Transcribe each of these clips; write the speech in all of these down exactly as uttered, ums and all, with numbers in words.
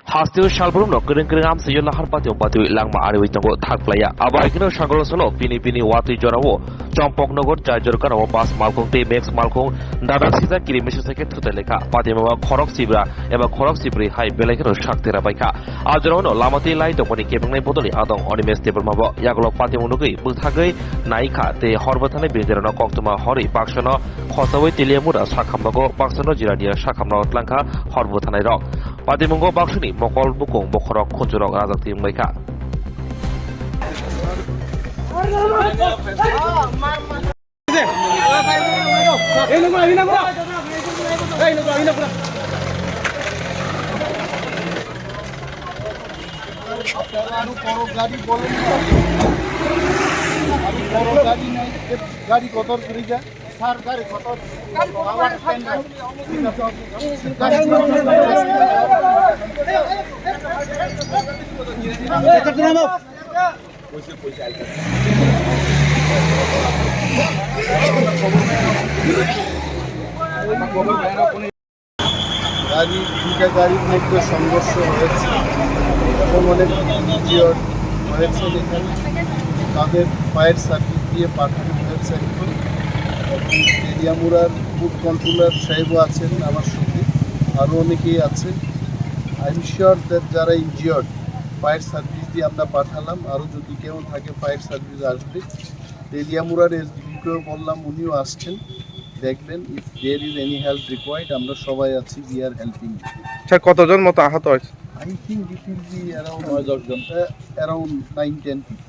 Hasteo salbrumno kwrwng kwrwng amsio lahar patio patwi langma ariwi tongo thak playa. Abo haikeno Sangrong salo pini pini watwi jorao Chompok Nogor, Chaijor Ganao, Bas Malkhung tei Max Malkhung dada sijak kiri mesa sake thutai lekha. Patimungno khorok sibra eba khorok sibri hai belai kheno sak tera baikha. A jorao no lama twi lai tongmani kebengni bodolni adong Animesh Debbarma bo yagulo patimung nugwi bwthagwi naikha tei hor bwthanai bini derano koktwma horwi baksono khosaui Teliamura sakhambago baksono Jirania sakhamno tlangkha hor bwthanai rok. Patimungo baksuni mokol bukung bokhorok khunjurok rajak twi wngbaikha. আরো বড় গাড়ি বলেন না। আরো বড় গাড়ি নাই, এ গাড়ি কত করে যায়? স্যার, গাড়ি কত? আমার টেন্ডার। ঠিক আছে, ওকে। গাড়ি গাড়ি, দুইটা গাড়ির মধ্যে সংঘর্ষ হয়েছে এবং অনেক ইনজিওর্ড হয়েছে এখানে। তাদের ফায়ার সার্ভিস দিয়ে পাঠানো হয়েছে এখন। এবং এরিয়া মুরার ফুড কন্ট্রোলার সাহেবও আছেন আমার সঙ্গে, আরও অনেকেই আছে। আই এম শিওর দ্যাট যারা ইনজিওর্ড, ফায়ার সার্ভিস দিয়ে আমরা পাঠালাম, আরও যদি কেউ থাকে ফায়ার সার্ভিস আসবে। তেলিয়ামুড়ার এসডিপিকেও বললাম, উনিও আসছেন, দেখবেন। If there is any help required, আমরা সবাই আছি, we are helping. স্যার, কতজন মতো আহত হয়েছে? I think it will be around নয় দশ জন। Uh, around nine ten people.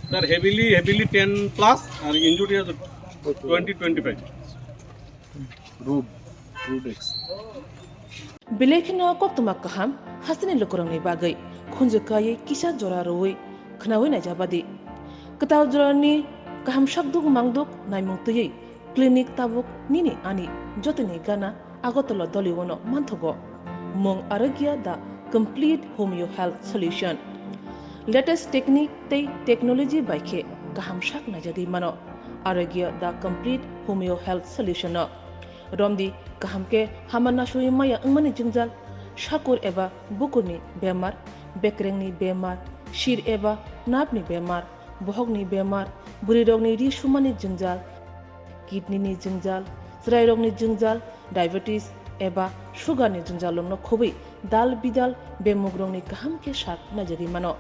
Sir, heavily, heavily ten plus আর ইনজুরি আছে twenty, twenty five. Rude, rude acts. Belai kheno koktwma kaham hasteni lukurokni bagwi khunju kaiwi kisa jora rwui khwnaui naijabadi. Kwtal jorani kaham sakduk mangduk naimung twiwi clinic tabuk nini ani jotoni gana Agartala Doliwono manthogo. Mung Arogya the complete homeo health solution. Latest technique tei technology bai khe kaham sak naijagwi mano. Arogya the complete homeo health solution no. Romdi kaham khe hama nasui maya wngmani jwngjal, sakur eba bukurni bemar, bekrengni bemar, sir eba nerve ni bemar, bohokni bemar, bwrwirokni ri sumani jwngjal, kidney ni jwngjal, chwrairokni jwngjal, diabetes eba sugar ni jwngjal rokno khobwi dal bidal bemugrokni kaham khe sak naijagwi mano.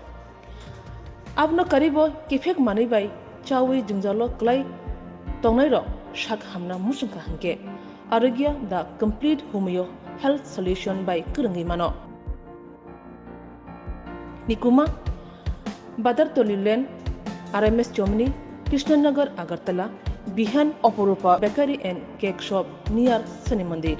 Abono karwibo kiphek manwi bai chaui jwngjalo kwlai tongnairok sak hamna muchungkha hinkhe Arogya the complete homeo health solution bai kwrwngwi mano. Nikuma, Badartoli Lane, R M S Chomni, Krishnanagar, Agartala, Bihan Oporupa Bakery and Cake Shop near Shani Mandir.